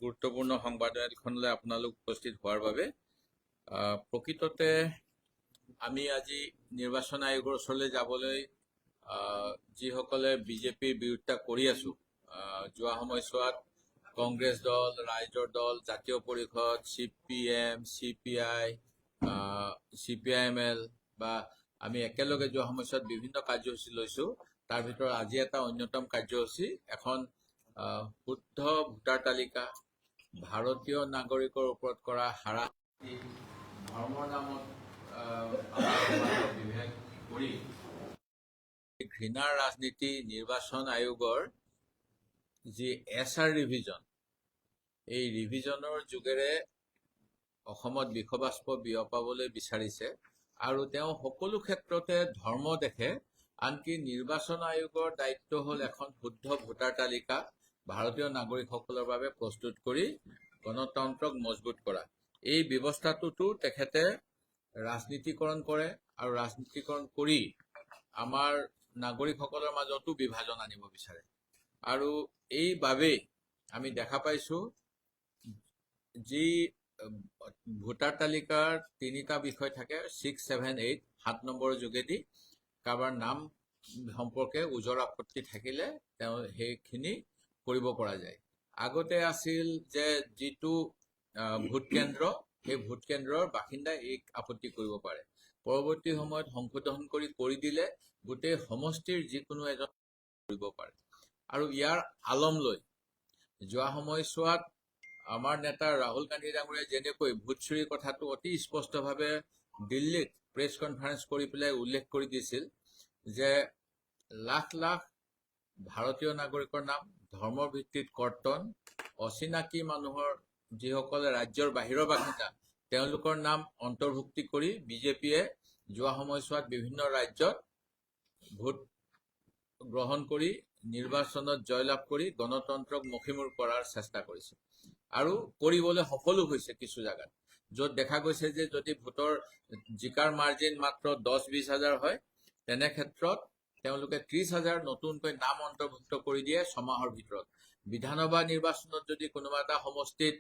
গুৰুত্বপূৰ্ণ সংবাদমেলখনলৈ আপোনালোক উপস্থিত হোৱাৰ বাবে। প্ৰকৃততে আমি আজি নিৰ্বাচন আয়োগৰ ওচৰলৈ যাবলৈ যিসকলে বিজেপিৰ বিৰোধিতা কৰি আছো, যোৱা সময়ছোৱাত কংগ্ৰেছ দল, ৰাইজৰ দল, জাতীয় পৰিষদ, CPM, CPI, CPI ML বা আমি একেলগে যোৱা সময়ছোৱাত বিভিন্ন কাৰ্যসূচী লৈছো। তাৰ ভিতৰত আজি এটা অন্যতম কাৰ্যসূচী, এখন শুদ্ধ ভোটাৰ তালিকা, ভাৰতীয় নাগৰিকৰ ওপৰত কৰা হাৰাশাস্তি, ধৰ্মৰ নামত আমাৰ সমাজক বিভেদ কৰি ঘৃণাৰ ৰাজনীতি, নিৰ্বাচন আয়োগৰ যি এছ আৰ ৰিভিজন, এই ৰিভিজনৰ যোগেৰে অসমত বিষবাষ্প বিয়পাবলৈ বিচাৰিছে আৰু তেওঁ সকলো ক্ষেত্ৰতে ধৰ্ম দেখে। আনকি নিৰ্বাচন আয়োগৰ দায়িত্ব হ'ল এখন শুদ্ধ ভোটাৰ তালিকা ভাৰতীয় নাগৰিকসকলৰ বাবে প্ৰস্তুত কৰি গণতন্ত্ৰক মজবুত কৰা। এই ব্যৱস্থাটোতো তেখেতে ৰাজনীতিকৰণ কৰে আৰু ৰাজনীতিকৰণ কৰি আমাৰ নাগৰিকসকলৰ মাজতো বিভাজন আনিব বিচাৰে। আৰু এই বাবেই আমি দেখা পাইছো, যি ভোটাৰ তালিকাৰ তিনিটা বিষয় থাকে, 6, 7, 8, 7 নম্বৰৰ যোগেদি কাৰোবাৰ নাম সম্পৰ্কে ওজৰ আপত্তি থাকিলে তেওঁ সেইখিনি কৰিব পৰা যায়। আগতে আছিল যে যিটো ভোট কেন্দ্ৰ, সেই ভোট কেন্দ্ৰৰ বাসিন্দাই এই আপত্তি কৰিব পাৰে। পৰৱৰ্তী সময়ত সংশোধন কৰি কৰি দিলে গোটেই সমষ্টিৰ যিকোনো এজন কৰিব পাৰে। আৰু ইয়াৰ আলম লৈ যোৱা সময়ছোৱাত আমাৰ নেতা ৰাহুল গান্ধী ডাঙৰীয়াই যেনেকৈ ভোট চুৰিৰ কথাটো অতি স্পষ্টভাৱে দিল্লীত প্ৰেছ কনফাৰেন্স কৰি পেলাই উল্লেখ কৰি দিছিল যে লাখ লাখ ভাৰতীয় নাগৰিকৰ নাম ধৰ্মৰ ভিত্তিত কৰ্তন, অচিনাকি মানুহৰ, যিসকলে ৰাজ্যৰ বাহিৰৰ বাসিন্দা, তেওঁলোকৰ নাম অন্তৰ্ভুক্তি কৰি বিজেপিয়ে যোৱা সময়ছোৱাত বিভিন্ন ৰাজ্যত ভোট গ্ৰহণ কৰি নিৰ্বাচনত জয়লাভ কৰি গণতন্ত্ৰক মষিমূৰ কৰাৰ চেষ্টা কৰিছে আৰু কৰিবলৈ সফলো হৈছে কিছু জাগাত, য'ত দেখা গৈছে যে যদি ভোটৰ জিকাৰ মাৰ্জিন মাত্ৰ 10-20 হাজাৰ হয়, তেনে ক্ষেত্ৰত তেওঁলোকে 30 হাজাৰ নতুনকৈ নাম অন্তৰ্ভুক্ত কৰি দিয়ে ছমাহৰ ভিতৰত। বিধানসভা নিৰ্বাচনত যদি কোনোবা এটা সমষ্টিত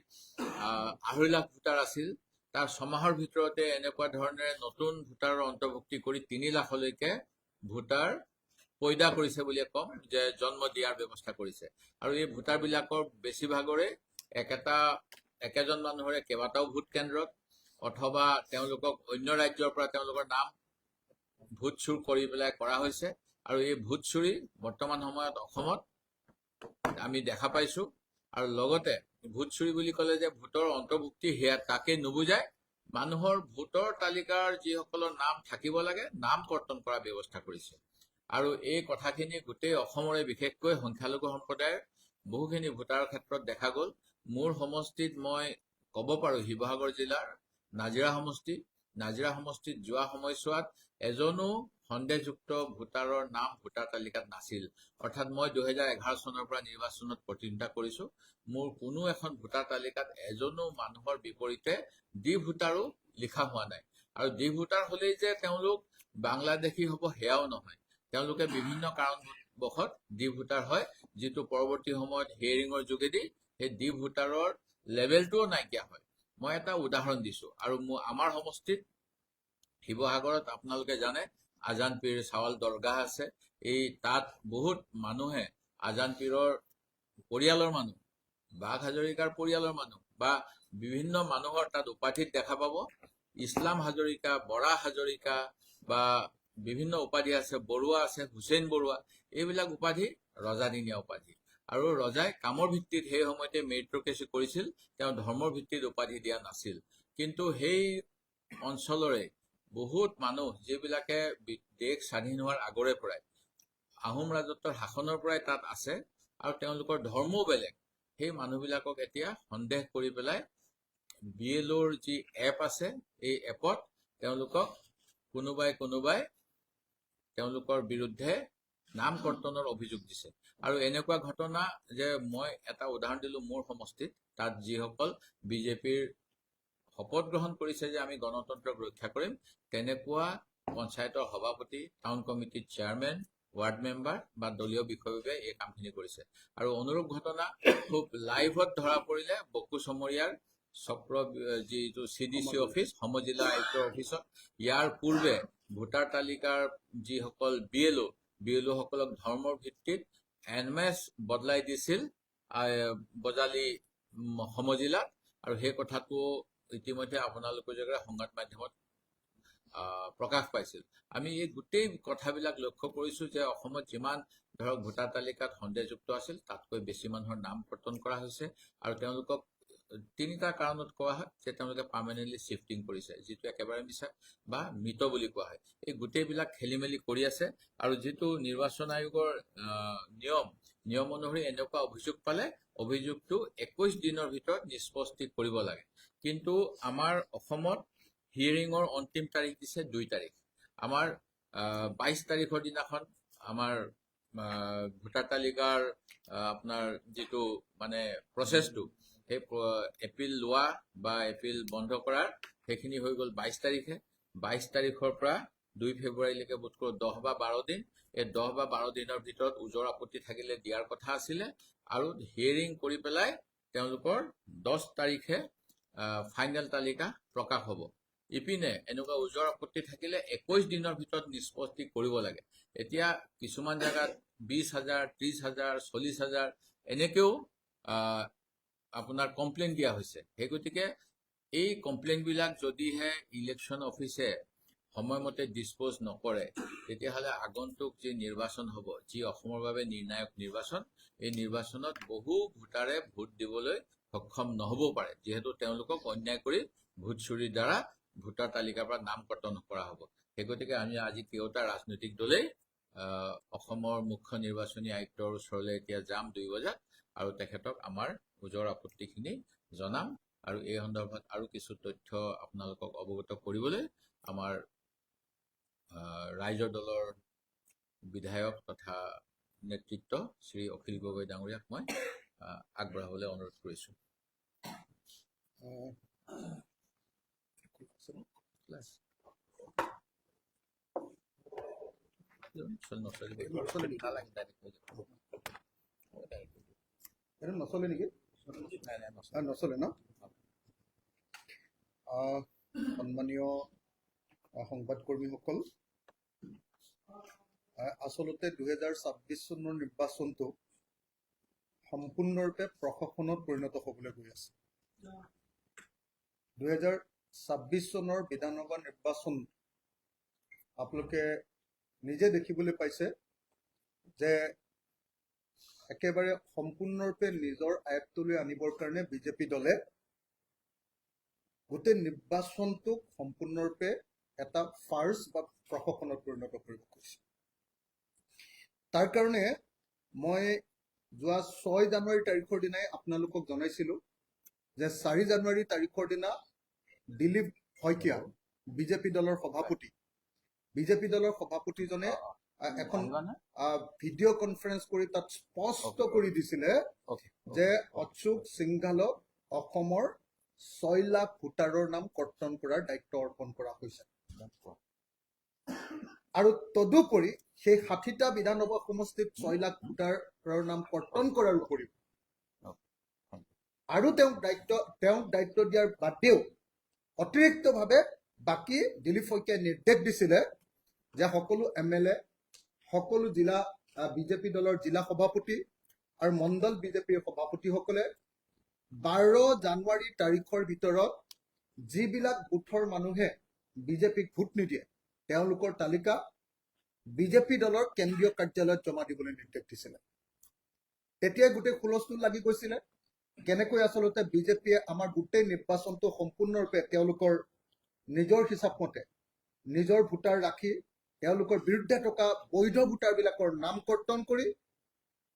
2.5 লাখ ভোটাৰ আছিল, তাৰ ছমাহৰ ভিতৰতে এনেকুৱা ধৰণেৰে নতুন ভোটাৰৰ অন্তৰ্ভুক্তি কৰি 3 লাখলৈকে ভোটাৰ পৈদা কৰিছে বুলিয়ে ক'ম যে জন্ম দিয়াৰ ব্যৱস্থা কৰিছে। আৰু এই ভোটাৰবিলাকৰ বেছিভাগৰে একেজন মানুহৰে কেইবাটাও ভোট কেন্দ্ৰত অথবা তেওঁলোকক অন্য ৰাজ্যৰ পৰা তেওঁলোকৰ নাম ভোট চুৰ কৰি পেলাই কৰা হৈছে। আৰু এই ভোট চুৰি বৰ্তমান সময়ত অসমত আমি দেখা পাইছো। আৰু লগতে ভোট চুৰি বুলি ক'লে যে ভোটৰ অন্তৰ্ভুক্তি, সেয়া তাকে নুবুজায়। মানুহৰ ভোটৰ তালিকাৰ যিসকলৰ নাম থাকিব লাগে, নাম কৰ্তন কৰাৰ ব্যৱস্থা কৰিছে। আৰু এই কথাখিনি গোটেই অসমৰে, বিশেষকৈ সংখ্যালঘু সম্প্ৰদায়ৰ বহুখিনি ভোটাৰৰ ক্ষেত্ৰত দেখা গ'ল। মোৰ সমষ্টিত মই ক'ব পাৰো, শিৱসাগৰ জিলাৰ নাজিৰা সমষ্টি, নাজিৰা সমষ্টিত যোৱা সময়ছোৱাত এজনো সন্দেহযুক্ত ভোটাৰৰ নাম ভোটাৰ তালিকাত নাছিল। অৰ্থাৎ মই 2011 চনৰ পৰা নিৰ্বাচনত প্ৰতিদ্বন্দ্বিতা কৰিছো, মোৰ কোনো এখন ভোটাৰ তালিকাত এজনো মানুহৰ বিপৰীতে ডি ভোটাৰো লিখা হোৱা নাই। আৰু ডি ভোটাৰ হলেই যে তেওঁলোক বাংলাদেশী হ'ব, সেয়াও নহয়। তেওঁলোকে বিভিন্ন কাৰণবশত ডি ভোটাৰ হয়, যিটো পৰৱৰ্তী সময়ত হিয়েৰিঙৰ যোগেদি সেই ডি ভোটাৰৰ লেভেলটোও নাইকিয়া হয়। মই এটা উদাহৰণ দিছো। আৰু মোৰ আমাৰ সমষ্টিত শিৱসাগৰত আপোনালোকে জানে, আজান পীৰ চাৱাল দৰগাহ আছে। এই তাত বহুত মানুহে আজান পীৰৰ পৰিয়ালৰ মানুহ, বাঘ হাজৰিকাৰ পৰিয়ালৰ মানুহ বা বিভিন্ন মানুহৰ তাত উপাধিত দেখা পাব ইছলাম হাজৰিকা, বৰা হাজৰিকা বা বিভিন্ন উপাধি আছে, বৰুৱা আছে, হুছেইন বৰুৱা। এইবিলাক উপাধি ৰজাদিনীয়া উপাধি আৰু ৰজাই কামৰ ভিত্তিত সেই সময়তে মেৰিটক্ৰেচি কৰিছিল, তেওঁ ধৰ্মৰ ভিত্তিত উপাধি দিয়া নাছিল। কিন্তু সেই অঞ্চলৰে বহুত মানুহ, যিবিলাকে দেশ স্বাধীন হোৱাৰ আগৰে পৰাই, আহোম ৰাজত্বৰ শাসনৰ পৰাই তাত আছে আৰু তেওঁলোকৰ ধৰ্মও বেলেগ, সেই মানুহবিলাকক এতিয়া সন্দেহ কৰি পেলাই বি এল অ'ৰ যি এপ আছে, এই এপত তেওঁলোকক কোনোবাই কোনোবাই তেওঁলোকৰ বিৰুদ্ধে নাম কৰ্তনৰ অভিযোগ দিছে। আৰু এনেকুৱা ঘটনা যে মই এটা উদাহৰণ দিলো মোৰ সমষ্টিত, তাত যিসকল বিজেপিৰ শপত গ্ৰহণ কৰিছে যে আমি গণতন্ত্ৰক ৰক্ষা কৰিম, তেনেকুৱা পঞ্চায়তৰ সভাপতি, টাউন কমিটিৰ চেয়াৰমেন ৱাৰ্ড মেম্বাৰ বা দলীয় বিষয়ববীয়াই এই কামখিনি কৰিছে। আৰু অনুৰূপ ঘটনা খুব লাইভত ধৰা পৰিলে বকো চমৰীয়াৰ চক্ৰ যিটো চিডিচি অফিচ, সমজিলা আয়ুক্তৰ অফিচত। ইয়াৰ পূৰ্বে ভোটাৰ তালিকাৰ যিসকল বি এল অ' সকলক ধৰ্মৰ ভিত্তিত এন এছ বদলাই দিছিল বজালী সমজিলাত আৰু সেই কথাটো ইতিমধ্যে আপোনালোকৰ যোগেৰে সংবাদ মাধ্যমত প্ৰকাশ পাইছিল। আমি এই গোটেই কথাবিলাক লক্ষ্য কৰিছো যে অসমত যিমান ধৰক ভোটাৰ তালিকাত সন্দেহযুক্ত আছিল, তাতকৈ বেছি মানুহৰ নাম কৰ্তন কৰা হৈছে আৰু তেওঁলোকক তিনিটা কাৰণত কোৱা হয় যে তেওঁলোকে পাৰ্মানেণ্টলি শ্বিফটিং কৰিছে, যিটো একেবাৰে মিছা, বা মৃত বুলি কোৱা হয়। এই গোটেইবিলাক খেলি মেলি কৰি আছে। আৰু যিটো নিৰ্বাচন আয়োগৰ নিয়ম অনুসৰি এনেকুৱা অভিযোগ পালে অভিযোগটো 21 দিনৰ ভিতৰত নিষ্পত্তি কৰিব লাগে। কিন্তু আমাৰ অসমত হিয়েৰিঙৰ অন্তিম তাৰিখ দিছে 2 তাৰিখ। আমাৰ 22 তাৰিখৰ দিনাখন আমাৰ ভোটাৰ তালিকাৰ আপোনাৰ যিটো মানে প্ৰচেছটো, সেই এপিল লোৱা বা এপিল বন্ধ কৰাৰ সেইখিনি হৈ গ'ল 22 তাৰিখে। 22 তাৰিখৰ পৰা 2 ফেব্ৰুৱাৰীলৈকে বোধ কৰোঁ 10 বা 12 দিন। এই 10 বা 12 দিনৰ ভিতৰত ওজৰ আপত্তি থাকিলে দিয়াৰ কথা আছিলে আৰু হিয়েৰিং কৰি পেলাই তেওঁলোকৰ 10 তাৰিখে ফাইনেল তালিকা প্ৰকাশ হ'ব। ইপিনে এনেকুৱা ওজৰ আপত্তি থাকিলে 21 দিনৰ ভিতৰত নিষ্পত্তি কৰিব লাগে। এতিয়া কিছুমান জেগাত 20 হাজাৰ, 30 হাজাৰ, 40 হাজাৰ এনেকেও আপোনাৰ কমপ্লেইন দিয়া হৈছে। সেই গতিকে এই কমপ্লেইনবিলাক যদিহে ইলেকশ্যন অফিচে সময়মতে ডিছপ'জ নকৰে, তেতিয়াহ'লে আগন্তুক যি নিৰ্বাচন হ'ব, যি অসমৰ বাবে নিৰ্ণায়ক নিৰ্বাচন, এই নিৰ্বাচনত বহু ভোটাৰে ভোট দিবলৈ সক্ষম নহ'বও পাৰে, যিহেতু তেওঁলোকক অন্যায় কৰি ভোট চুৰিৰ দ্বাৰা ভোটাৰ তালিকাৰ পৰা নাম কৰ্তন কৰা হ'ব। সেই গতিকে আমি আজি কেইটা ৰাজনৈতিক দলেই অসমৰ মুখ্য নিৰ্বাচনী আয়ুক্তৰ ওচৰলৈ এতিয়া যাম 2 বজাত আৰু তেখেতক আমাৰ ওজৰ আপত্তিখিনি জনাম। আৰু এই সন্দৰ্ভত আৰু কিছু তথ্য আপোনালোকক অৱগত কৰিবলৈ আমাৰ ৰাইজৰ দলৰ বিধায়ক তথা নেতৃত্ব শ্ৰী অখিল গগৈ ডাঙৰীয়াক মই আগবঢ়াবলৈ অনুৰোধ কৰিছোঁ। ক্লাছ নচলিব। নচলে নেকি? নালাগে, ডাইৰেক্ট হৈ যাব। ডাইৰেক্ট হৈ যাব। এইটো নচলে নেকি? নাই, নচলে। নচলে ন? সন্মানীয় সংবাদকৰ্মীসকল, আচলতে 2026 চনৰ নিৰ্বাচনটো সম্পূৰ্ণৰূপে প্ৰশাসনত পৰিণত হ'বলৈ গৈ আছে। 2026 চনৰ বিধানসভা নিৰ্বাচন আপোনালোকে নিজে দেখিবলৈ পাইছে যে একেবাৰে সম্পূৰ্ণৰূপে নিজৰ আয়ত্তলৈ আনিবৰ কাৰণে বিজেপি দলে গোটেই নিৰ্বাচনটোক সম্পূৰ্ণৰূপে এটা ফাৰ্চ বা প্ৰশাসনত পৰিণত কৰিব খুজিছে। তাৰ কাৰণে মই যোৱা 6 জানুৱাৰী তাৰিখৰ দিনাই আপোনালোকক জনাইছিলোঁ যে 4 জানুৱাৰী তাৰিখৰ দিনা দিলীপ শইকীয়া, বিজেপি দলৰ সভাপতি, বিজেপি দলৰ সভাপতিজনে এখন আহিবা নে? ভিডিঅ' কনফাৰেন্স কৰি তাত স্পষ্ট কৰি দিছিলে যে অশোক সিংঘালক অসমৰ 6 লাখ ভোটাৰৰ নাম কৰ্তন কৰাৰ দায়িত্ব অৰ্পণ কৰা হৈছে। আৰু তদুপৰি সেই 60টা বিধানসভা সমষ্টিত 6 লাখ ভোটাৰৰ নাম কৰ্তন কৰাৰ উপৰিও আৰু তেওঁক দায়িত্ব দিয়াৰ বাদেও অতিৰিক্তভাৱে বাকী দিলীপ শইকীয়াই নিৰ্দেশ দিছিলে যে সকলো এম এল এ, সকলো জিলা বিজেপি দলৰ জিলা সভাপতি আৰু মণ্ডল বিজেপিৰ সভাপতিসকলে 12 জানুৱাৰী তাৰিখৰ ভিতৰত যিবিলাক বুথৰ মানুহে বিজেপিক ভোট নিদিয়ে, তেওঁলোকৰ তালিকা বিজেপি দলৰ কেন্দ্ৰীয় কাৰ্যালয়ত জমা দিবলৈ নিৰ্দেশ দিছিলে। তেতিয়াই গোটেই হুলস্থুল লাগি গৈছিলে, কেনেকৈ আচলতে বিজেপিয়ে আমাৰ গোটেই নিৰ্বাচনটো সম্পূৰ্ণৰূপে তেওঁলোকৰ নিজৰ হিচাপ মতে নিজৰ ভোটাৰ ৰাখি তেওঁলোকৰ বিৰুদ্ধে থকা বৈধ ভোটাৰবিলাকৰ নাম কৰ্তন কৰি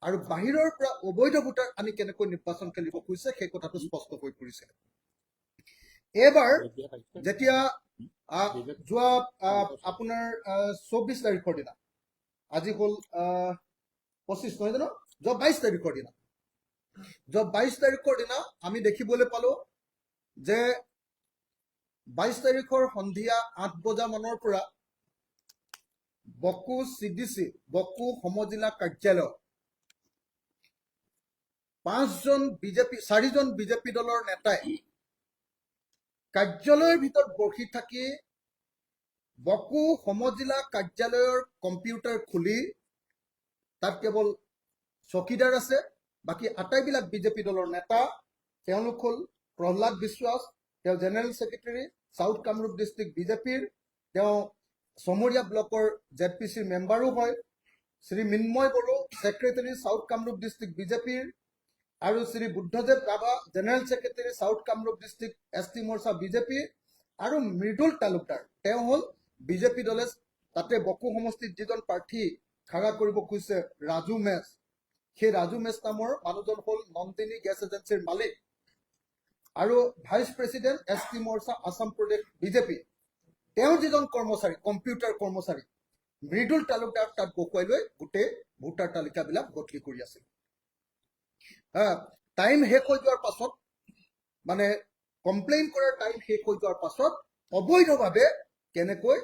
আৰু বাহিৰৰ পৰা অবৈধ ভোটাৰ আনি কেনেকৈ নিৰ্বাচন খেলিব খুজিছে, সেই কথাটো স্পষ্ট হৈ পৰিছে। এইবাৰ যেতিয়া যোৱা আপোনাৰ 24 তাৰিখৰ দিনা, আজি হ'ল 25 নহয় জানো? যোৱা 22 তাৰিখৰ দিনা, যোৱা 22 তাৰিখৰ দিনা আমি দেখিবলৈ পালো যে 22 তাৰিখৰ সন্ধিয়া 8 বজা মানৰ পৰা বকো চিডিচি, বকো সমজিলা কাৰ্যালয়ত পাঁচজন বিজেপি, চাৰিজন বিজেপি দলৰ নেতাই কাৰ্যালয়ৰ ভিতৰত বহি থাকি বকো সমজিলা কাৰ্যালয়ৰ কম্পিউটাৰ খুলি, তাত কেৱল চকীদাৰ আছে, বাকী আটাইবিলাক বিজেপি দলৰ নেতা। তেওঁলোক হ'ল প্ৰহ্লাদ বিশ্বাস, তেওঁ general secretary, south Kamrup district বিজেপিৰ, তেওঁ চমৰীয়া ব্লকৰ জেড পি চিৰ মেম্বাৰো হয়। Shri Mrinmoy Boro, secretary, south Kamrup district বিজেপিৰ আৰু Shri Buddhadev Rabha, general secretary, south Kamrup district S T Morcha BJP আৰু মৃদুল তালুকদাৰ, তেওঁ হ'ল বিজেপি দলে তাতে বকো সমষ্টিত যিজন প্ৰাৰ্থী খাৰা কৰিব খুজিছে ৰাজু মেচ, সেই ৰাজু মেচ নামৰ মানুহজন হ'ল নন্দিনী গেছ এজেঞ্চিৰ মালিক আৰু ভাইচ প্ৰেচিডেণ্ট, এছ টি মৰ্চা, আছাম প্ৰদেশ বিজেপি। তেওঁৰ যিজন কৰ্মচাৰী, কম্পিউটাৰ কৰ্মচাৰী মৃদুল তালুকদাৰক তাত বহুৱাই লৈ গোটেই ভোটাৰ তালিকাবিলাক বদলি কৰি আছিল। টাইম শেষ হৈ যোৱাৰ পাছত, মানে কমপ্লেইন কৰাৰ টাইম শেষ হৈ যোৱাৰ পাছত অবৈধভাৱে কেনেকৈ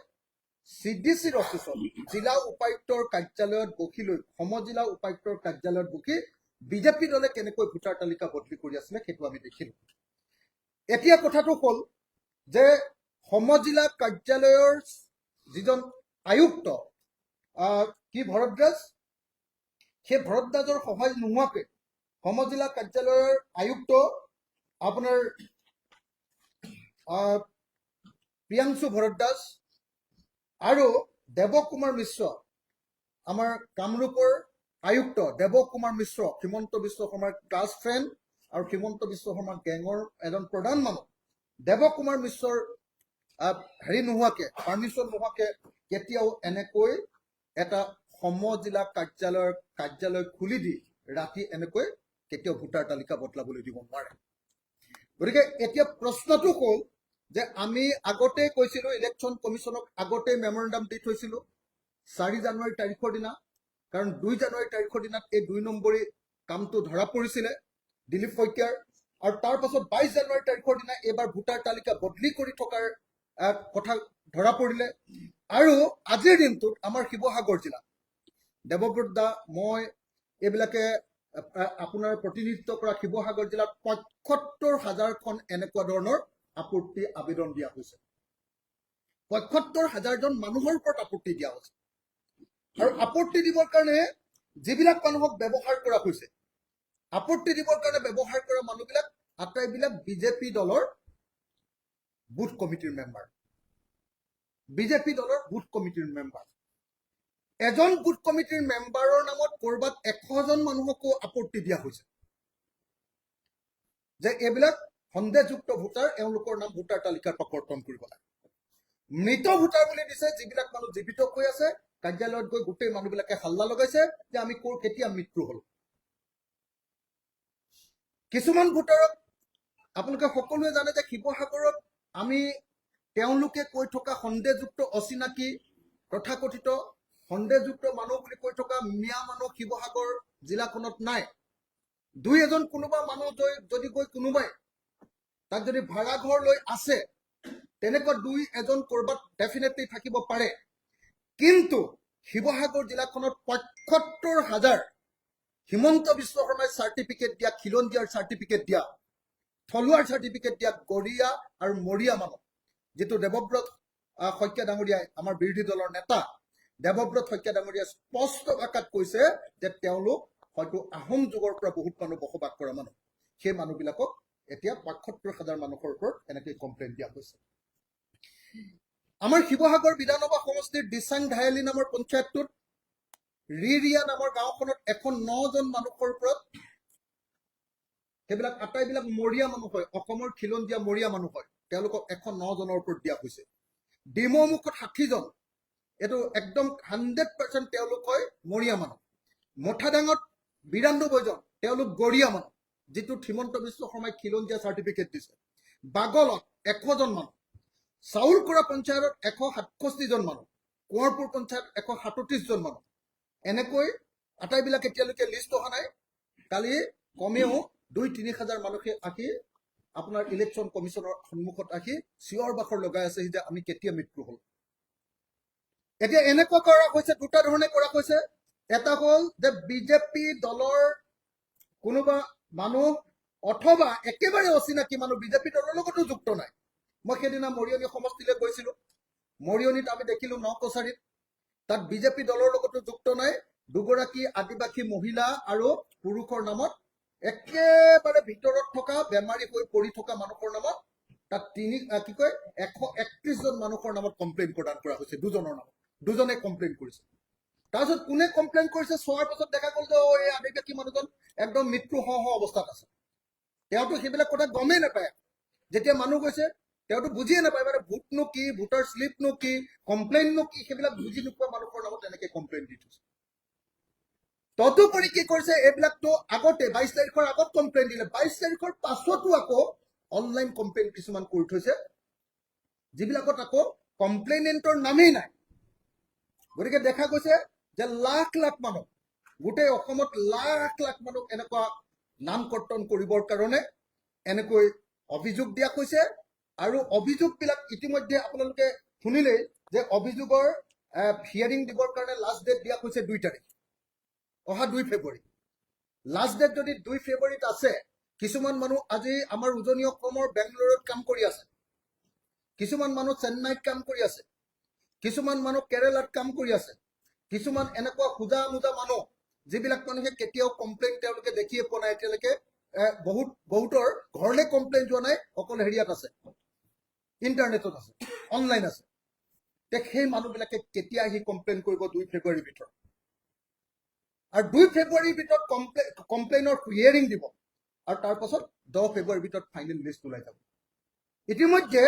চিডিচিৰ অফিচত, জিলা উপায়ুক্তৰ কাৰ্যালয়ত বহি লৈ, সমজিলা উপায়ুক্তৰ কাৰ্যালয়ত বহি বিজেপি দলে কেনেকৈ ভোটাৰ তালিকা বদলি কৰি আছিলে, সেইটো আমি দেখিলো। এতিয়া কথাটো হ'ল যে সমজিলা কাৰ্যালয়ৰ যিজন আয়ুক্ত কি ভৰদ্বাজ, সেই ভৰদ্বাজৰ সহায় নোহোৱাকৈ সমজিলা কাৰ্যালয়ৰ আয়ুক্ত আপোনাৰ প্ৰিয়াংশু ভৰদ্বাজ আৰু দেৱকুমাৰ মিশ্ৰ, আমাৰ কামৰূপৰ আয়ুক্ত দেৱকুমাৰ মিশ্ৰ, হিমন্ত বিশ্ব শৰ্মাৰ ক্লাছ ফ্ৰেণ্ড আৰু হিমন্ত বিশ্ব শৰ্মাৰ গেঙৰ এজন প্ৰধান মানুহ দেৱকুমাৰ মিশ্ৰৰ হেৰি নোহোৱাকে, পাৰ্মিশ্যন নোহোৱাকে কেতিয়াও এনেকৈ এটা সমজিলা কাৰ্যালয়ৰ কাৰ্যালয় খুলি দি ৰাতি এনেকৈ কেতিয়াও ভোটাৰ তালিকা বদলাবলৈ দিব নোৱাৰে। গতিকে এতিয়া প্ৰশ্নটো হ'ল যে আমি আগতে কৈছিলো, ইলেকশ্যন কমিশ্যনক আগতে মেমৰেণ্ডাম দি থৈছিলো 4 জানুৱাৰী তাৰিখৰ দিনা, কাৰণ 2 জানুৱাৰী তাৰিখৰ দিনাত এই 2 নম্বৰী কামটো ধৰা পৰিছিলে দিলীপ শইকীয়াৰ আৰু তাৰ পাছত 22 জানুৱাৰী তাৰিখৰ দিনা এইবাৰ ভোটাৰ তালিকা বদলি কৰি থকাৰ কথা ধৰা পৰিলে। আৰু আজিৰ দিনটোত আমাৰ শিৱসাগৰ জিলা দেৱব্ৰত দা, মই এইবিলাকে আপোনাৰ প্ৰতিনিধিত্ব কৰা শিৱসাগৰ জিলাত 75 হাজাৰখন এনেকুৱা ধৰণৰ আপত্তি আবেদন দিয়া হৈছে। 75 হাজাৰজন মানুহৰ ওপৰত আপত্তি দিয়া হৈছে আৰু আপত্তি দিবৰ কাৰণে যিবিলাক মানুহক ব্যৱহাৰ কৰা হৈছে, আপত্তি দিবৰ কাৰণে ব্যৱহাৰ কৰা মানুহবিলাক আটাইবিলাক বিজেপি দলৰ বুথ কমিটিৰ মেম্বাৰ, বিজেপি দলৰ বুথ কমিটিৰ মেম্বাৰ। এজন বুথ কমিটিৰ মেম্বাৰৰ নামত ক'ৰবাত 100জন মানুহকো আপত্তি দিয়া হৈছে যে এইবিলাক সন্দেহযুক্ত ভোটাৰ, এওঁলোকৰ নাম ভোটাৰ তালিকাৰ পৰা কৰ্তন কৰিব লাগে। মৃত ভোটাৰ বুলি দিছে, যিবিলাক মানুহ জীৱিত হৈ আছে। কাৰ্যালয়ত গৈ গোটেই মানুহবিলাকে হাল্লা লগাইছে যে আমি ক'ৰ কেতিয়া মৃত্যু হলো। কিছুমান ভোটাৰক, আপোনালোকে সকলোৱে জানে যে শিৱসাগৰত আমি তেওঁলোকে কৈ থকা সন্দেহযুক্ত অচিনাকি, তথাকথিত সন্দেহযুক্ত মানুহ বুলি কৈ থকা মিয়া মানুহ শিৱসাগৰ জিলাখনত নাই। দুই এজন কোনোবা মানুহ যদি গৈ কোনোবাই তাত যদি ভাড়াঘৰ লৈ আছে, তেনেকুৱা দুই এজন ক'ৰবাত ডেফিনেটলি থাকিব পাৰে। কিন্তু শিৱসাগৰ জিলাখনত 75 হাজাৰ হিমন্ত বিশ্ব শৰ্মাই চাৰ্টিফিকেট দিয়া, খিলঞ্জীয়াৰ চাৰ্টিফিকেট দিয়া, থলুৱাৰ চাৰ্টিফিকেট দিয়া গৰীয়া আৰু মৰীয়া মানুহ, যিটো দেৱব্ৰত শইকীয়া ডাঙৰীয়াই, আমাৰ বিৰোধী দলৰ নেতা দেৱব্ৰত শইকীয়া ডাঙৰীয়াই স্পষ্ট ভাষাত কৈছে যে তেওঁলোক হয়তো আহোম যুগৰ পৰা বহুত মানুহ বসবাস কৰা মানুহ, সেই মানুহবিলাকক এতিয়া 75 হাজাৰ মানুহৰ ওপৰত এনেকৈ কমপ্লেইন দিয়া হৈছে। আমাৰ শিৱসাগৰ বিধানসভা সমষ্টিৰ দিচাং ধায়ালি নামৰ পঞ্চায়তটোত ৰিৰিয়া নামৰ গাঁওখনত 109 জন মানুহৰ ওপৰত, সেইবিলাক আটাইবিলাক মৰীয়া মানুহ হয়, অসমৰ খিলঞ্জীয়া মৰীয়া মানুহ হয়, তেওঁলোকক 109 জনৰ ওপৰত দিয়া হৈছে। ডিমৌমুখত 60 জন, এইটো একদম 100% তেওঁলোক হয় মৰীয়া মানুহ। মঠাডাঙত 92 জন, তেওঁলোক গৰীয়া মানুহ, যিটোত হিমন্ত বিশ্ব শৰ্মাই খিলঞ্জীয়া চাৰ্টিফিকেট দিছে। বাগলত 100 জন মানুহ, চাউলকৰা পঞ্চায়তত 167 জন মানুহ, কোঁৱৰপুৰ পঞ্চায়ত 137 জন মানুহ। এনেকৈ আটাইবিলাক এতিয়ালৈকে লিষ্ট অহা নাই। কালি কমেও 2-3 হাজাৰ মানুহে আহি আপোনাৰ ইলেকশ্যন কমিশ্যনৰ সন্মুখত আহি চিঞৰ বাখৰ লগাই আছেহি যে আমি কেতিয়া মৃত্যু হ'ল। এতিয়া এনেকুৱা কৰা হৈছে, দুটা ধৰণে কৰা হৈছে। এটা হ'ল যে বিজেপি দলৰ কোনোবা মানুহ অথবা একেবাৰে অচিনাকি মানুহ, বিজেপি দলৰ লগতো যুক্ত নাই। মই সেইদিনা মৰিয়নি সমষ্টিলৈ গৈছিলো। মৰিয়নিত আমি দেখিলো ন কছাৰীত, তাত বিজেপি দলৰ লগতো যুক্ত নাই, দুগৰাকী আদিবাসী মহিলা আৰু পুৰুষৰ নামত, একেবাৰে ভিতৰত থকা বেমাৰী হৈ পৰি থকা মানুহৰ নামত তাত তিনি কি কয় 131 জন মানুহৰ নামত কমপ্লেইন প্ৰদান কৰা হৈছে। দুজনৰ নামত, দুজনে কমপ্লেইন কৰিছে। তাৰপিছত কোনে কমপ্লেইন কৰিছে চোৱাৰ পাছত দেখা গ'ল যে অ, এই আদিবাসী মানুহজন একদম মৃত্যু হওঁ হওঁ অৱস্থাত আছে। তেওঁতো সেইবিলাক কথা গমেই নাপায়। যেতিয়া মানুহ গৈছে, তেওঁতো বুজিয়ে নাপায়, মানে ভোটনো কি, ভোটাৰ শ্লিপনো কি, কমপ্লেইননো কি, সেইবিলাক বুজি নোপোৱা মানুহৰ নামত তেনেকে কমপ্লেইন দি থৈছে। তদুপৰি কি কৰিছে, এইবিলাকতো আগতে 22 তাৰিখৰ আগত কমপ্লেইন দিলে, 22 তাৰিখৰ পাছতো আকৌ অনলাইন কমপ্লেইন কিছুমান কৰি থৈছে, যিবিলাকত আকৌ কমপ্লেইনেণ্টৰ নামেই নাই। গতিকে দেখা গৈছে যে লাখ লাখ মানুহ, গোটেই অসমত লাখ লাখ মানুহ এনেকুৱা নাম কৰ্তন কৰিবৰ কাৰণে এনেকৈ অভিযোগ দিয়া হৈছে। আৰু অভিযোগবিলাক ইতিমধ্যে আপোনালোকে শুনিলেই যে অভিযোগৰ হিয়াৰিং দিবৰ কাৰণে লাষ্ট ডেট দিয়া হৈছে 2 তাৰিখ, অহা 2 ফেব্ৰুৱাৰী। লাষ্ট ডেট যদি 2 ফেব্ৰুৱাৰীত আছে, কিছুমান মানুহ আজি আমাৰ উজনি অসমৰ বেংগলোৰত কাম কৰি আছে, কিছুমান মানুহ চেন্নাইত কাম কৰি আছে, কিছুমান মানুহ কেৰেলাত কাম কৰি আছে, কিছুমান এনেকুৱা খোজা মোজা মানুহ, যিবিলাক মানুহে কেতিয়াও কমপ্লেইন তেওঁলোকে দেখিয়ে পোৱা নাই এতিয়ালৈকে, বহুত বহুতৰ ঘৰলৈ কমপ্লেইন যোৱা নাই, অকল হেৰিয়াত আছে, ইণ্টাৰনেটত আছে, অনলাইন আছে। তে সেই মানুহবিলাকে কেতিয়া আহি কমপ্লেইন কৰিব 2 ফেব্ৰুৱাৰীৰ ভিতৰত? আৰু 2 ফেব্ৰুৱাৰীৰ ভিতৰত কমপ্লেইনৰ হিয়াৰিং দিব আৰু তাৰ পাছত 10 ফেব্ৰুৱাৰীৰ ভিতৰত ফাইনেল লিষ্ট ওলাই যাব। ইতিমধ্যে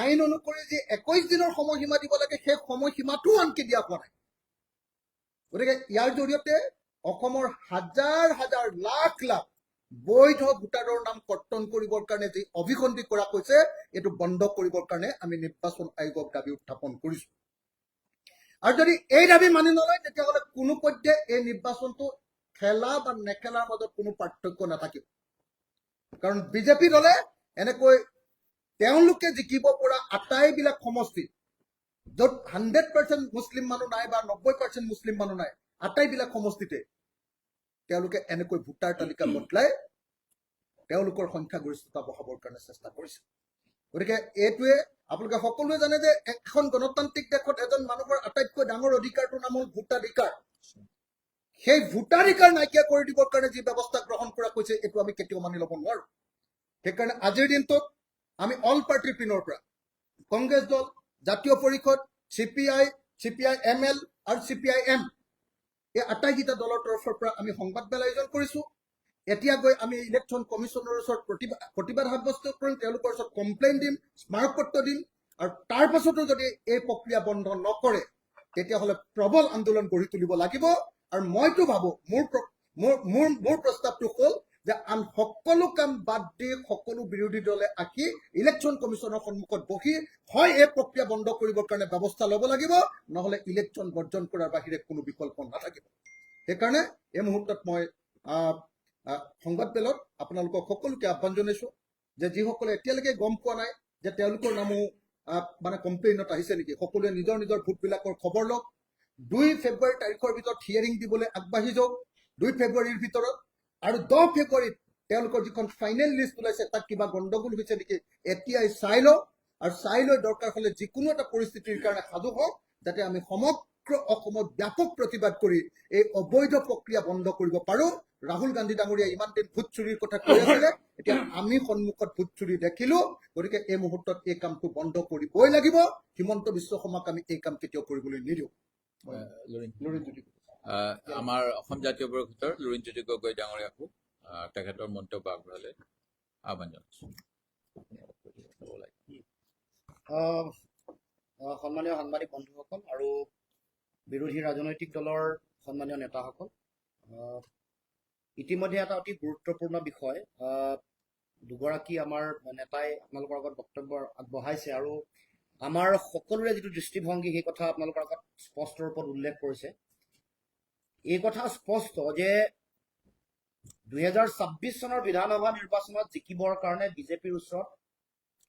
আইন অনুসৰি যি 21 দিনৰ সময়সীমা দিব লাগে, সেই সময়সীমাটোও আনকি দিয়া হোৱা নাই। গতিকে ইয়াৰ জৰিয়তে অসমৰ হাজাৰ হাজাৰ, লাখ লাখ বৈধ ভোটাৰৰ নাম কৰ্তন কৰিবৰ কাৰণে যি অভিসন্ধি কৰা হৈছে, এইটো বন্ধ কৰিবৰ কাৰণে আমি নিৰ্বাচন আয়োগক দাবী উত্থাপন কৰিছো। আৰু যদি এই দাবী মানি নলয়, তেতিয়াহ'লে কোনো পধ্যে এই নিৰ্বাচনটো খেলা বা নেখেলাৰ মাজত কোনো পাৰ্থক্য নাথাকিব। কাৰণ বিজেপি দলে এনেকৈ তেওঁলোকে জিকিব পৰা আটাইবিলাক সমষ্টি, য'ত 100% মুছলিম মানুহ নাই বা 90% মুছলিম মানুহ নাই, আটাইবিলাক সমষ্টিতে তেওঁলোকে এনেকৈ ভোটাৰ তালিকা বদলাই তেওঁলোকৰ সংখ্যাগৰিষ্ঠতা বঢ়াবৰ কাৰণে চেষ্টা কৰিছে। গতিকে এইটোৱে আপোনালোকে সকলোৱে জানে যে এখন গণতান্ত্ৰিক দেশত এজন মানুহৰ আটাইতকৈ ডাঙৰ অধিকাৰটোৰ নাম হ'ল ভোটাধিকাৰ। সেই ভোটাধিকাৰ নাইকিয়া কৰি দিবৰ কাৰণে যি ব্যৱস্থা গ্ৰহণ কৰা হৈছে, এইটো আমি কেতিয়াও মানি ল'ব নোৱাৰো। সেইকাৰণে আজিৰ দিনটোত আমি অল পাৰ্টিৰ পিনৰ পৰা, কংগ্ৰেছ দল, জাতীয় পৰিষদ, চিপিআই, চিপিআই এম এল আৰু চিপিআই এম, এই আটাইকেইটা দলৰ তৰফৰ পৰা আমি সংবাদমেল আয়োজন কৰিছো। এতিয়া গৈ আমি ইলেকশ্যন কমিশ্যনৰ ওচৰত প্ৰতিবাদ সাব্যস্ত কৰিম, তেওঁলোকৰ ওচৰত কমপ্লেইন দিম, স্মাৰকপত্ৰ দিম আৰু তাৰ পাছতো যদি এই প্ৰক্ৰিয়া বন্ধ নকৰে, তেতিয়াহ'লে প্ৰবল আন্দোলন গঢ়ি তুলিব লাগিব। আৰু মইতো ভাবো, মোৰ প্ৰ- মোৰ মোৰ মোৰ প্ৰস্তাৱটো হ'ল যে আন সকলো কাম বাদ দি সকলো বিৰোধী দলে আহি ইলেকশ্যন কমিশ্যনৰ সন্মুখত বহি হয় এই প্ৰক্ৰিয়া বন্ধ কৰিবৰ কাৰণে ব্যৱস্থা ল'ব লাগিব, নহ'লে ইলেকশ্যন বৰ্জন কৰাৰ বাহিৰে কোনো বিকল্প নাথাকিব। সেইকাৰণে এই মুহূৰ্তত মই আহ, আহ, সংবাদমেলত আপোনালোকক সকলোকে আহ্বান জনাইছো যে যিসকলে এতিয়ালৈকে গম পোৱা নাই যে তেওঁলোকৰ নামো মানে কমপ্লেইনত আহিছে নেকি, সকলোৱে নিজৰ নিজৰ ভোটবিলাকৰ খবৰ লওক। 2 ফেব্ৰুৱাৰী তাৰিখৰ ভিতৰত হিয়াৰিং দিবলৈ আগবাঢ়ি যাওক, 2 ফেব্ৰুৱাৰীৰ ভিতৰত। আৰু 10 ফেব্ৰুৱাৰীত তেওঁলোকৰ যিখন ফাইনেল লিষ্ট ওলাইছে, তাত কিবা গণ্ডগোল হৈছে নেকি এতিয়াই চাই লওক আৰু চাই লৈ দৰকাৰ হ'লে যিকোনো এটা পৰিস্থিতিৰ কাৰণে সাজু হওক, যাতে আমি সমগ্ৰ অসমত ব্যাপক প্ৰতিবাদ কৰি এই অবৈধ প্ৰক্ৰিয়া বন্ধ কৰিব পাৰো। ৰাহুল গান্ধী ডাঙৰীয়াই ইমান দিন ভোট চুৰিৰ কথা কৈ আছিলে, এতিয়া আমি সন্মুখত ভোট চুৰি দেখিলো। গতিকে এই মুহূৰ্তত এই কামটো বন্ধ কৰিবই লাগিব। হিমন্ত বিশ্ব শৰ্মাক আমি এই কাম কেতিয়াও কৰিবলৈ নিদিওঁ। লুৰিণ। লুৰিণজ্যোতি। আমাৰ অসম জাতীয় পৰিষদৰ লুৰিণজ্যোতি গগৈ ডাঙৰীয়াকো তেখেতৰ মন্তব্য আগবঢ়ালে আহ্বান জনাইছো। আহ, আহ, সন্মানীয় সাংবাদিক বন্ধুসকল আৰু বিৰোধী ৰাজনৈতিক দলৰ সন্মানীয় নেতাসকল, ইতিমধ্যে এটা অতি গুৰুত্বপূৰ্ণ বিষয় দুগৰাকী আমাৰ নেতাই আপোনালোকৰ আগত বক্তব্য আগবঢ়াইছে আৰু আমাৰ সকলোৰে যিটো দৃষ্টিভংগী, সেই কথা আপোনালোকৰ আগত স্পষ্ট ৰূপত উল্লেখ কৰিছে। এই কথা স্পষ্ট যে 2026 চনৰ বিধানসভা নিৰ্বাচনত জিকিবৰ কাৰণে বিজেপিৰ ওচৰত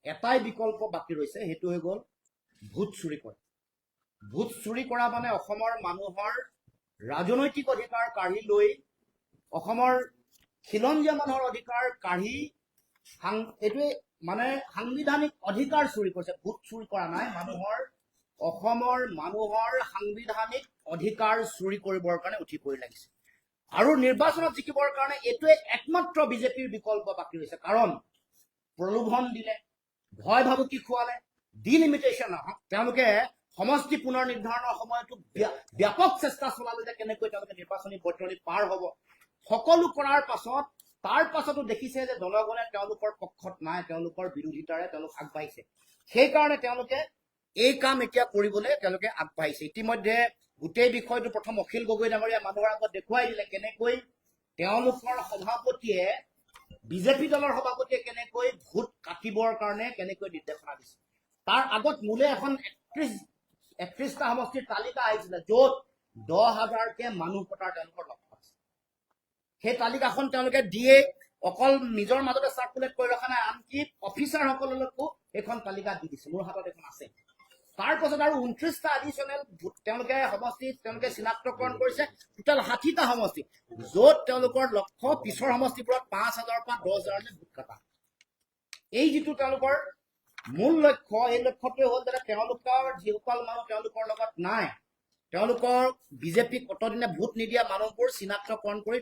এটাই বিকল্প বাকী ৰৈছে, সেইটো হৈ গ'ল ভোট চুৰি কৰা। ভোট চুৰি কৰা মানে অসমৰ মানুহৰ ৰাজনৈতিক অধিকাৰ কাঢ়ি লৈ, অসমৰ খিলঞ্জীয়া মানুহৰ অধিকাৰ কাঢ়ি, এইটোৱে মানে সাংবিধানিক অধিকাৰ চুৰি কৰিছে। ভোট চুৰি কৰা নাই, অসমৰ মানুহৰ সাংবিধানিক অধিকাৰ চুৰি কৰিবৰ কাৰণে উঠি পৰি লাগিছে। আৰু নিৰ্বাচনত জিকিবৰ কাৰণে এইটোৱে একমাত্ৰ বিজেপিৰ বিকল্প বাকী ৰৈছে। কাৰণ প্ৰলোভন দিলে, ভয় ভাবুকি খুৱালে, ডিলিমিটেশ্যন, তেওঁলোকে সমষ্টি পুনৰ নিৰ্ধাৰণৰ সময়তো ব্যাপক চেষ্টা চলালে যে কেনেকৈ তেওঁলোকে নিৰ্বাচনী বৈতৰণী পাৰ হ'ব। সকলো কৰাৰ পাছত, তাৰ পাছতো দেখিছে যে জনগণে তেওঁলোকৰ পক্ষত নাই, তেওঁলোকৰ বিৰোধিতাৰে তেওঁলোক আগবাঢ়িছে। সেইকাৰণে তেওঁলোকে এই কাম এতিয়া কৰিবলৈ তেওঁলোকে আগবাঢ়িছে। ইতিমধ্যে গোটেই বিষয়টো প্ৰথম অখিল গগৈ ডাঙৰীয়া মানুহৰ আগত দেখুৱাই দিলে, কেনেকৈ তেওঁলোকৰ সভাপতিয়ে, বিজেপি দলৰ সভাপতিয়ে কেনেকৈ ভোট কাটিবৰ কাৰণে কেনেকৈ নিৰ্দেশনা দিছে। তাৰ আগত মোলৈ এখন 31টা সমষ্টিৰ তালিকা আহিছিলে, য'ত 10,000কে মানুহ কটাৰ তেওঁলোকৰ লক্ষ্য আছে। সেই তালিকাখন তেওঁলোকে দিয়ে অকল নিজৰ মাজতে চাৰ্কুলেট কৰি ৰখা নাই, আনকি অফিচাৰসকললৈকো এইখন তালিকা দি দিছে। মোৰ হাতত এইখন আছে। তাৰ পাছত আৰু 29টা এডিশ্যনেল তেওঁলোকে সমষ্টি তেওঁলোকে চিনাক্তকৰণ কৰিছে। টোটেল 60টা সমষ্টি, য'ত তেওঁলোকৰ লক্ষ্য পিছৰ সমষ্টিবোৰত 5,000ৰ পৰা 10,000লৈ ভোট কটা। এই যিটো তেওঁলোকৰ মূল লক্ষ্য, এই লক্ষ্যটোৱে হ'ল যাতে তেওঁলোকৰ যিসকল মানুহ তেওঁলোকৰ লগত নাই, তেওঁলোকৰ বিজেপিক অতদিনে ভোট নিদিয়া মানুহবোৰ চিনাক্তকৰণ কৰি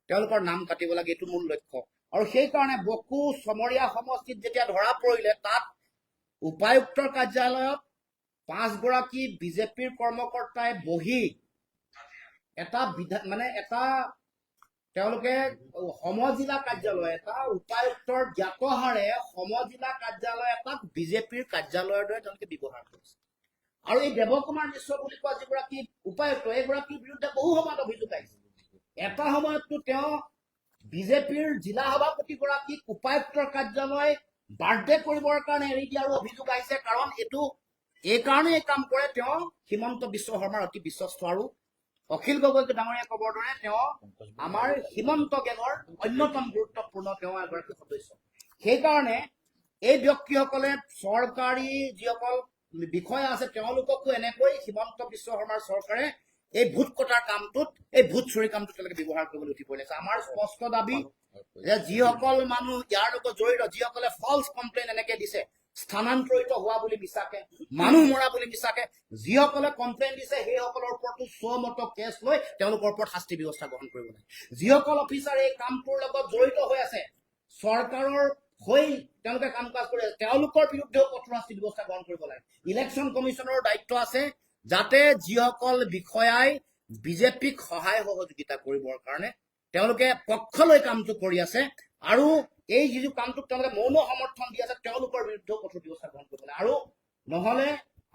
তেওঁলোকৰ নাম কাটিব লাগে, এইটো মূল লক্ষ্য। আৰু সেইকাৰণে বকো চমৰীয়া সমষ্টিত যেতিয়া ধৰা পৰিলে, তাত উপায়ুক্তৰ কাৰ্যালয়ত 5গৰাকী বিজেপিৰ কৰ্মকৰ্তাই বহি এটা বিধা মানে এটা তেওঁলোকে সমজিলা কাৰ্যালয় এটা, উপায়ুক্তৰ জ্ঞাতসাৰে সমজিলা কাৰ্যালয় এটাক বিজেপিৰ কাৰ্যালয়ৰ দৰে তেওঁলোকে ব্যৱহাৰ কৰিছে। আৰু এই দেৱকুমাৰ মিশ্ৰ বুলি কোৱা যিগৰাকী উপায়ুক্ত, এইগৰাকীৰ বিৰুদ্ধে বহু সময়ত অভিযোগ আহিছে। এটা সময়ততো তেওঁ বিজেপিৰ জিলা সভাপতিগৰাকীক উপায়ুক্তৰ কাৰ্যালয় বাৰ্থডে কৰিবৰ কাৰণে এৰি দিয়াৰো অভিযোগ আহিছে। কাৰণ এইটো এই কাৰণেই এই কাম কৰে, তেওঁ হিমন্ত বিশ্ব শৰ্মাৰ অতি বিশ্বস্ত। আৰু অখিল গগৈ ডাঙৰীয়া ক'বৰ দৰে তেওঁ আমাৰ হিমন্ত গেঙৰ অন্যতম গুৰুত্বপূৰ্ণ তেওঁ এগৰাকী সদস্য। সেইকাৰণে এই ব্যক্তিসকলে চৰকাৰী যিসকল বিষয়া আছে তেওঁলোককো এনেকৈ হিমন্ত বিশ্ব শৰ্মাৰ চৰকাৰে এই ভোট কটাৰ কামটোত, এই ভোট চুৰি কামটোত তেওঁলোকে ব্যৱহাৰ কৰিবলৈ উঠি পৰিছে। আমাৰ স্পষ্ট দাবী যে যিসকল মানুহ ইয়াৰ লগত জড়িত, যিসকলে ফল্ছ কমপ্লেইন এনেকে দিছে, স্থানান্তৰিত হোৱা বুলি মিছাকে, মানুহ মৰা বুলি মিছাকে যিসকলে কমপ্লেইন দিছে, সেইসকলৰ ওপৰতো চমত কেছ লৈ তেওঁলোকৰ ওপৰত শাস্তি ব্যৱস্থা গ্ৰহণ কৰিব লাগে। যিসকল অফিচাৰ এই কামটোৰ লগত জড়িত হৈ আছে, চৰকাৰৰ হৈ তেওঁলোকে কাম কাজ কৰি আছে, তেওঁলোকৰ বিৰুদ্ধেও কঠোৰ শাস্তি ব্যৱস্থা গ্ৰহণ কৰিব লাগে। ইলেকশ্যন কমিশ্যনৰ দায়িত্ব আছে যাতে যিসকল বিষয়াই বিজেপিক সহায় সহযোগিতা কৰিবৰ কাৰণে তেওঁলোকে পক্ষ লৈ কামটো কৰি আছে আৰু এই যিটো কামটোক তেওঁলোকে মৌন সমৰ্থন দি আছে, তেওঁলোকৰ বিৰুদ্ধেও কঠোৰ ব্যৱস্থা গ্ৰহণ কৰিব লাগে। আৰু নহলে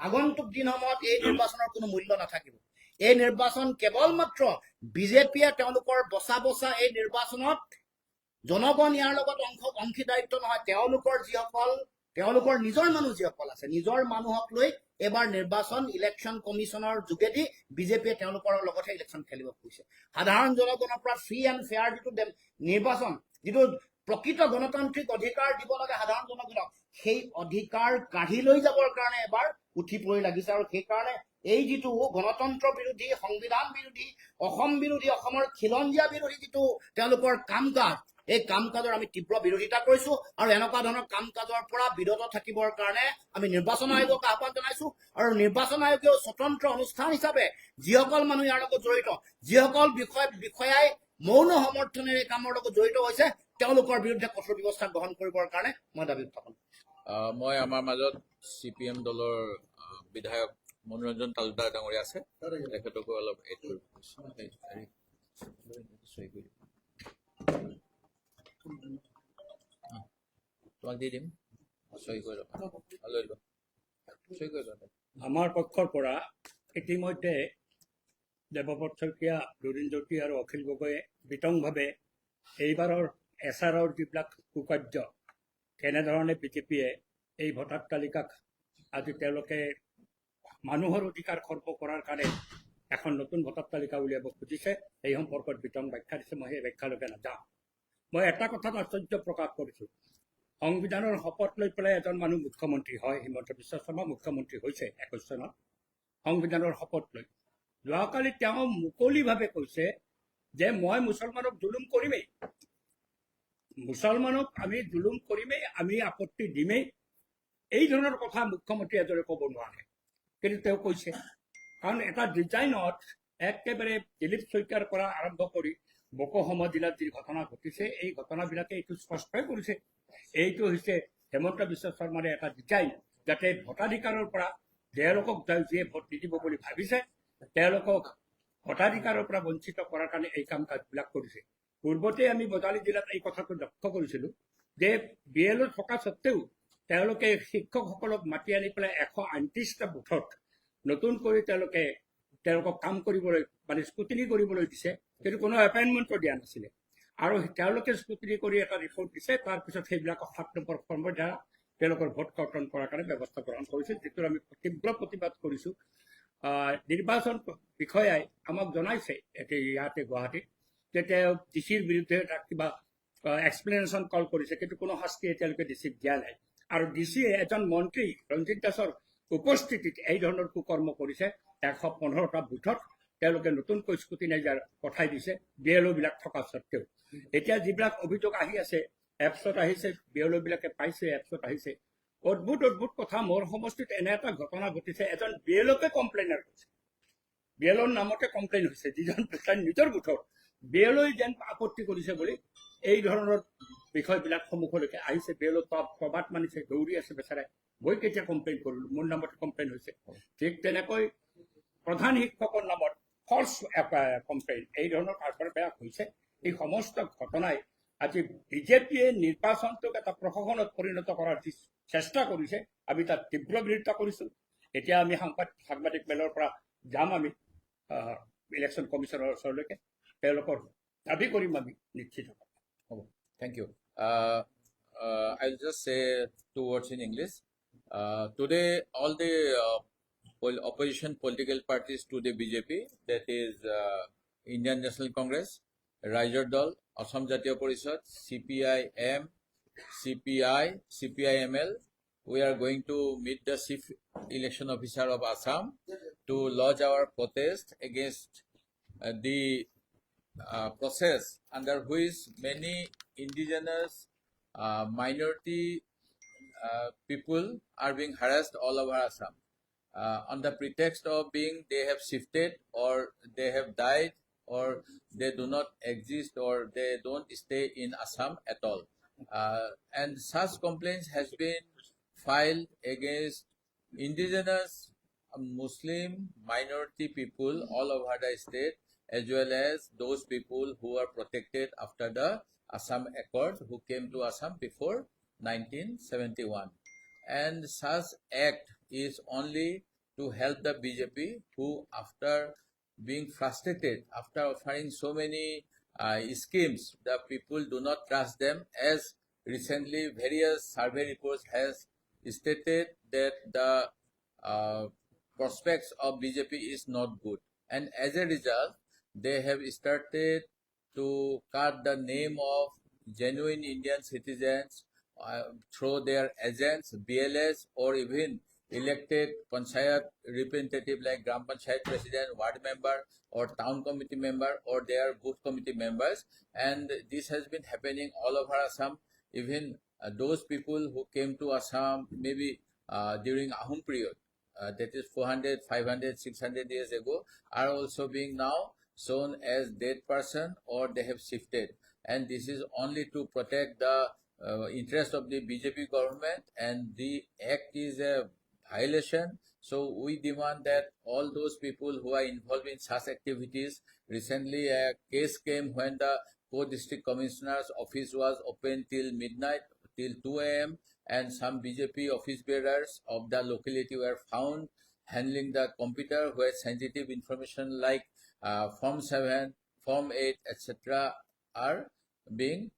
আগন্তুক দিনসমূহত এই নিৰ্বাচনৰ কোনো মূল্য নাথাকিব। এই নিৰ্বাচন কেৱল মাত্ৰ বিজেপিয়ে তেওঁলোকৰ বচা বচা এই নিৰ্বাচনত জনগণ ইয়াৰ লগত অংশীদাৰিত্ব নহয়। তেওঁলোকৰ যিসকল, তেওঁলোকৰ নিজৰ মানুহ যিসকল আছে, নিজৰ মানুহক লৈ এইবাৰ নিৰ্বাচন ইলেকশ্যন কমিশ্যনৰ যোগেদি বিজেপিয়ে তেওঁলোকৰ লগতহে ইলেকশ্যন খেলিব খুজিছে। সাধাৰণ জনগণৰ পৰা ফ্ৰী এণ্ড ফেয়াৰ যিটো নিৰ্বাচন, যিটো প্ৰকৃত গণতান্ত্ৰিক অধিকাৰ দিব লাগে সাধাৰণ জনগণক, সেই অধিকাৰ কাঢ়ি লৈ যাবৰ কাৰণে এবাৰ উঠি পৰি লাগিছে। আৰু সেইকাৰণে এই যিটো গণতন্ত্ৰ বিৰোধী, সংবিধান বিৰোধী, অসম বিৰোধী, অসমৰ খিলঞ্জীয়া বিৰোধী যিটো তেওঁলোকৰ কাম কাজ, এই কাম কাজৰ আমি তীব্ৰ বিৰোধিতা কৰিছো। আৰু এনেকুৱা ধৰণৰ কাম কাজৰ পৰা বিৰত থাকিবৰ কাৰণে আমি নিৰ্বাচন আয়োগক আহ্বান জনাইছো। আৰু নিৰ্বাচন আয়োগেও স্বতন্ত্ৰ অনুষ্ঠান হিচাপে যিসকল মানুহ ইয়াৰ লগত জড়িত, যিসকল বিষয়াই মৌন সমৰ্থনেৰে এই কামৰ লগত জড়িত হৈছে, তেওঁলোকৰ বিৰুদ্ধে কঠোৰ ব্যৱস্থা গ্ৰহণ কৰিবৰ কাৰণে মই দাবী উত্থাপন কৰিছো। মই আমাৰ মাজত চিপিএম দলৰ বিধায়ক মনোৰঞ্জন তালুকদাৰ ডাঙৰীয়া আছে, তেখেতকো অলপ এড কৰিব খুজিছো। চহী কৰি দিম। তোমাক দি দিম, চহী কৰি ল'বা, লৈ লোৱা, চহী কৰি লোৱা। আমাৰ পক্ষৰ পৰা ইতিমধ্যে দেৱব্ৰত শইকীয়া, লুৰিণজ্যোতি আৰু অখিল গগৈয়ে বিতংভাৱে এইবাৰৰ এছ আৰৰ যিবিলাক কুকাৰ্য, কেনেধৰণে বিজেপিয়ে এই ভোটাৰ তালিকাক আজি তেওঁলোকে মানুহৰ অধিকাৰ খৰ্ব কৰাৰ কাৰণে এখন নতুন ভোটাৰ তালিকা উলিয়াব খুজিছে, এই সম্পৰ্কত বিতং ব্যাখ্যা দিছে। মই সেই ব্যাখ্যালৈকে নাযাওঁ। মই এটা কথাত আশ্চৰ্য প্ৰকাশ কৰিছোঁ। সংবিধানৰ শপত লৈ পেলাই এজন মানুহ মুখ্যমন্ত্ৰী হয়, হিমন্ত বিশ্ব শৰ্মা মুখ্যমন্ত্ৰী হৈছে 21 চনত। সংবিধানৰ শপত লৈ। যোৱাকালি তেওঁ মুকলিভাৱে কৈছে যে মই মুছলমানক জুলুম কৰিমেই, মুছলমানক আমি জুলুম কৰিমেই, আমি আপত্তি দিমেই। এই ধৰণৰ কথা মুখ্যমন্ত্ৰী এজনে ক'ব নোৱাৰে, কিন্তু তেওঁ কৈছে। কাৰণ এটা ডিজাইনত একেবাৰে দিলীপ শইকীয়াৰ পৰা আৰম্ভ কৰি বকো সমজিলাত যি ঘটনা ঘটিছে, এই ঘটনাবিলাকে এইটো স্পষ্টই কৰিছে, এইটো হৈছে হিমন্ত বিশ্ব শৰ্মাৰে এটা ডিজাইন, যাতে ভোটাধিকাৰৰ পৰা তেওঁলোকক যিয়ে ভোট নিদিব বুলি ভাবিছে, তেওঁলোকক ভোটাধিকাৰৰ পৰা বঞ্চিত কৰাৰ কাৰণে এই কাম কাজবিলাক কৰিছে। পূৰ্বতে আমি বজালী জিলাত এই কথাটো লক্ষ্য কৰিছিলো যে বি এল অ' থকা স্বত্তেও তেওঁলোকে শিক্ষকসকলক মাতি আনি পেলাই 138টা বুথত নতুন কৰি তেওঁলোকে তেওঁলোকক কাম কৰিবলৈ, মানে স্ক্ৰুটিনি কৰিবলৈ দিছে, কিন্তু কোনো এপইণ্টমেণ্টো দিয়া নাছিলে। আৰু তেওঁলোকে স্ক্ৰুটিনি কৰি এটা ৰিপৰ্ট দিছে। তাৰপিছত সেইবিলাকক 7 নম্বৰ ফৰ্মৰ দ্বাৰা তেওঁলোকৰ ভোট কৰ্তন কৰাৰ কাৰণে ব্যৱস্থা গ্ৰহণ কৰিছিল, যিটোৰ আমি তীব্ৰ প্ৰতিবাদ কৰিছো। নিৰ্বাচন বিষয়াই আমাক জনাইছে এতিয়া ইয়াতে গুৱাহাটীত যে তেওঁ ডি চিৰ বিৰুদ্ধে এটা কিবা এক্সপ্লেনেশ্যন কল কৰিছে, কিন্তু কোনো শাস্তি এতিয়ালৈকে ডি চিক দিয়া নাই। আৰু ডি চিয়ে এজন মন্ত্ৰী ৰঞ্জিত দাসৰ উপস্থিতিত এই ধৰণৰ কুকৰ্ম কৰিছে। 115টা বুথত তেওঁলোকে নতুনকৈ স্ক্ৰুটিনাইজাৰ পঠাই দিছে বি এল অ' বিলাক থকা স্বত্তেও। এতিয়া যিবিলাক অভিযোগ আহি আছে, এপছত আহিছে, বি এল অ' বিলাকে পাইছে, এপছত আহিছে, অদ্ভুত অদ্ভুত কথা। মোৰ সমষ্টিত এনে এটা ঘটনা ঘটিছে, এজন বি এল অ'কে কমপ্লেইনাৰ হৈছে, বি এল অ'ৰ নামতে কমপ্লেইন হৈছে, যিজন তাৰ নিজৰ বুথৰ বি এল অ'ই যেন আপত্তি কৰিছে বুলি। এই ধৰণৰ বিষয়বিলাক সন্মুখলৈকে আহিছে। বি এল অ' প্ৰবাদ মানিছে, দৌৰি আছে বেচেৰাই, মই কেতিয়া কমপ্লেইন কৰিলো, মোৰ নামতে কমপ্লেইন হৈছে। ঠিক তেনেকৈ প্ৰধান শিক্ষকৰ নামত ফল্ছ কমপ্লেইন, এই ধৰণৰ কাৰবাৰবিলাক হৈছে। এই সমস্ত ঘটনাই আজি বিজেপিয়ে নিৰ্বাচনটোক এটা প্ৰহসনত পৰিণত কৰাৰ যি চেষ্টা কৰিছে, আমি তাত তীব্ৰ বিৰোধিতা কৰিছো। এতিয়া আমি সাংবাদিক মেলৰ পৰা যাম আমি ইলেকশ্যন কমিশ্যনৰ ওচৰলৈকে, তেওঁলোকৰ দাবী কৰিম আমি নিশ্চিত। Thank you. I'll just say two words in English. Today, all the opposition political parties to the BJP, that is Indian National Congress, Raijor Dal, Assam Jatiya Parishad, CPI M, CPI, CPIML, we are going to meet the Chief Election Officer of Assam to lodge our protest against the process under which many indigenous minority people are being harassed all over Assam. On the pretext of being they have shifted or they have died or they do not exist or they don't stay in Assam at all. And such complaints has been filed against indigenous Muslim minority people all over the state, as well as those people who are protected after the Assam Accord, who came to Assam before 1971. And such act is only to help the BJP, who after being frustrated, after offering so many schemes, the people do not trust them, as recently various survey reports has stated that the prospects of BJP is not good. And as a result, they have started to cut the name of genuine Indian citizens through their agents, BLS, or even elected panchayat representative like Gram Panchayat president, ward member, or town committee member, or their booth committee members. And this has been happening all over Assam. Even those people who came to Assam maybe during Ahom period, that is 400, 500, 600 years ago, are also being now shown as dead person or they have shifted. And this is only to protect the interest of the BJP government, and the act is a violation. So we demand that all those people who are involved in such activities. Recently, a case came when the co-district commissioner's office was open till midnight, till 2 a.m., and some BJP office bearers of the locality were found handling the computer where sensitive information like Form 7, Form 8, etc. are being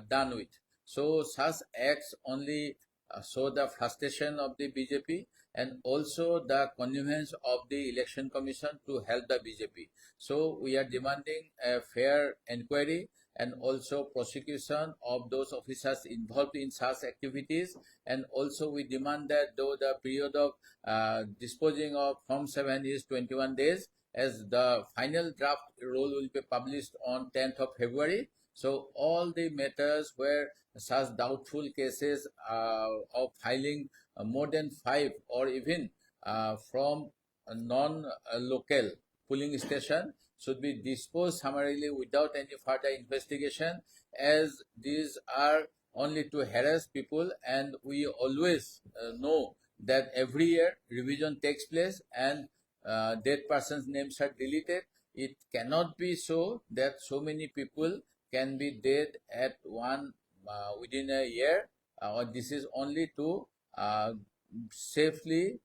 done with. So such acts only show the frustration of the BJP and also the connivance of the Election Commission to help the BJP. So we are demanding a fair inquiry and and also prosecution of those officers involved in such activities. And also we demand that though the period of disposing of Form 7 is 21 days, as the final draft roll will be published on 10th of February. So all the matters where such doubtful cases of filing more than 5 or even from non-local polling station should be disposed summarily without any further investigation, as these are only to harass people, and we always know that every year revision takes place and dead persons' names are deleted. It cannot be so that so many people can be dead at one within a year. Or this is only to safely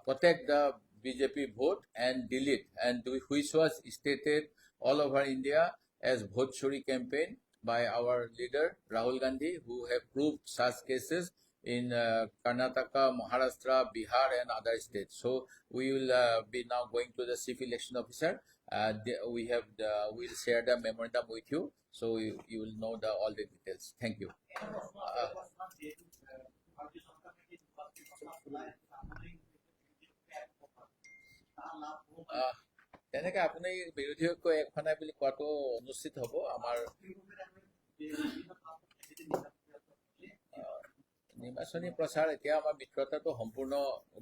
protect the BJP vote and delete, and which was stated all over India as vote chori campaign by our leader Rahul Gandhi, who have proved such cases in Karnataka, Maharashtra, Bihar, and other states. So we will be now going to the chief election officer. We will share the memorandum with you, so you will know the all the details. Thank you. তেনেকে আপুনি বিৰোধী ঐক্য এক হোৱা নাই বুলি কোৱাটো অনুচিত হ'ব। আমাৰ নিৰ্বাচনী প্ৰচাৰ এতিয়া আমাৰ মিত্ৰতাটো সম্পূৰ্ণ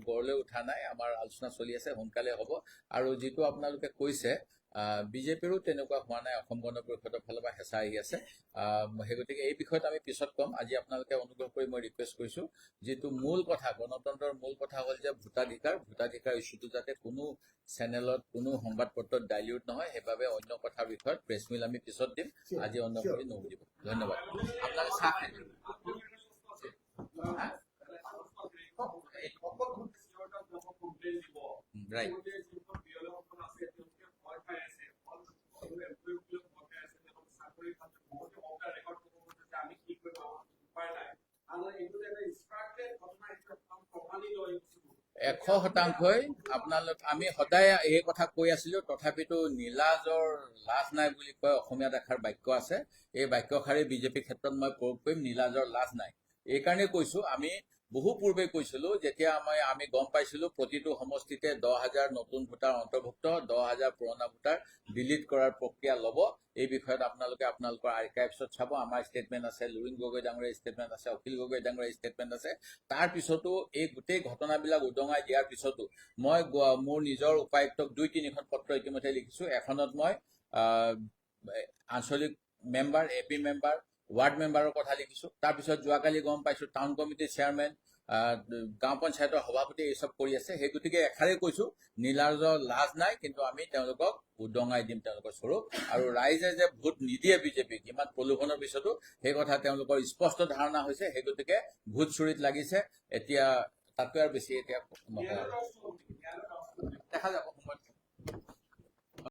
গঢ় লৈ উঠা নাই, আমাৰ আলোচনা চলি আছে, সোনকালে হ'ব। আৰু যিটো আপোনালোকে কৈছে, বিজেপিৰো তেনেকুৱা হোৱা নাই, অসম গণ পৰিষদৰ ফালৰ পৰা হেঁচা আহি আছে। সেই গতিকে এই বিষয়ত আমি পিছত ক'ম। আজি আপোনালোকে অনুগ্ৰহ কৰি মই ৰিকুৱেষ্ট কৰিছোঁ, যিটো মূল কথা, গণতন্ত্ৰৰ মূল কথা হ'ল যে ভোটাধিকাৰ ইছ্যুটো যাতে কোনো চেনেলত, কোনো সংবাদ পত্ৰত ডাইলিউট নহয়, সেইবাবে অন্য কথাৰ বিষয়ত প্ৰেছ মিট আমি পিছত দিম। আজি অন্য কৰি নুসুধিব। ধন্যবাদ। আপোনালোকে চাহ খাই লওক। ৰাইট। 100%ই আপোনালোক, আমি সদায় এই কথা কৈ আছিলো, তথাপিতো নীলাজৰ লাজ নাই বুলি কয়, অসমীয়াত এষাৰ বাক্য আছে। এই বাক্যষাৰি বিজেপিৰ ক্ষেত্ৰত মই প্ৰয়োগ কৰিম, নীলাজৰ লাজ নাই। এইকাৰণেই কৈছো, আমি বহু পূৰ্বে কৈছিলো, যেতিয়া আমি গম পাইছিলো প্ৰতিটো সমষ্টিতে 10,000 নতুন ভোটাৰ অন্তৰ্ভুক্ত, 10,000 পুৰণা ভোটাৰ ডিলিট কৰাৰ প্ৰক্ৰিয়া ল'ব। এই বিষয়ত আপোনালোকে আপোনালোকৰ আৰ্কাইভছত চাব, আমাৰ ষ্টেটমেণ্ট আছে, লুৰিণ গগৈ ডাঙৰীয়াৰ ষ্টেটমেণ্ট আছে, অখিল গগৈ ডাঙৰীয়াৰ ষ্টেটমেণ্ট আছে। তাৰ পিছতো এই গোটেই ঘটনাবিলাক উদঙাই দিয়াৰ পিছতো মই মোৰ নিজৰ উপায়ুক্তক 2-3খন পত্ৰ ইতিমধ্যে লিখিছো। এখনত মই আঞ্চলিক member, A P member, ward মেম্বাৰৰ কথা লিখিছো। তাৰপিছত যোৱাকালি গম পাইছো টাউন কমিটিৰ চেয়াৰমেন, গাঁও পঞ্চায়তৰ সভাপতি এই চব কৰি আছে। সেই গতিকে এষাৰেই কৈছো, নীলাজৰ লাজ নাই, কিন্তু আমি তেওঁলোকক উদঙাই দিম তেওঁলোকৰ স্বৰূপ। আৰু ৰাইজে যে ভোট নিদিয়ে বিজেপিক ইমান প্ৰলোভনৰ পিছতো, সেই কথা তেওঁলোকৰ স্পষ্ট ধাৰণা হৈছে। সেই গতিকে ভোট চুৰিত লাগিছে। এতিয়া তাতকৈ আৰু বেছি এতিয়া নকওঁ, দেখা যাব সময়ত।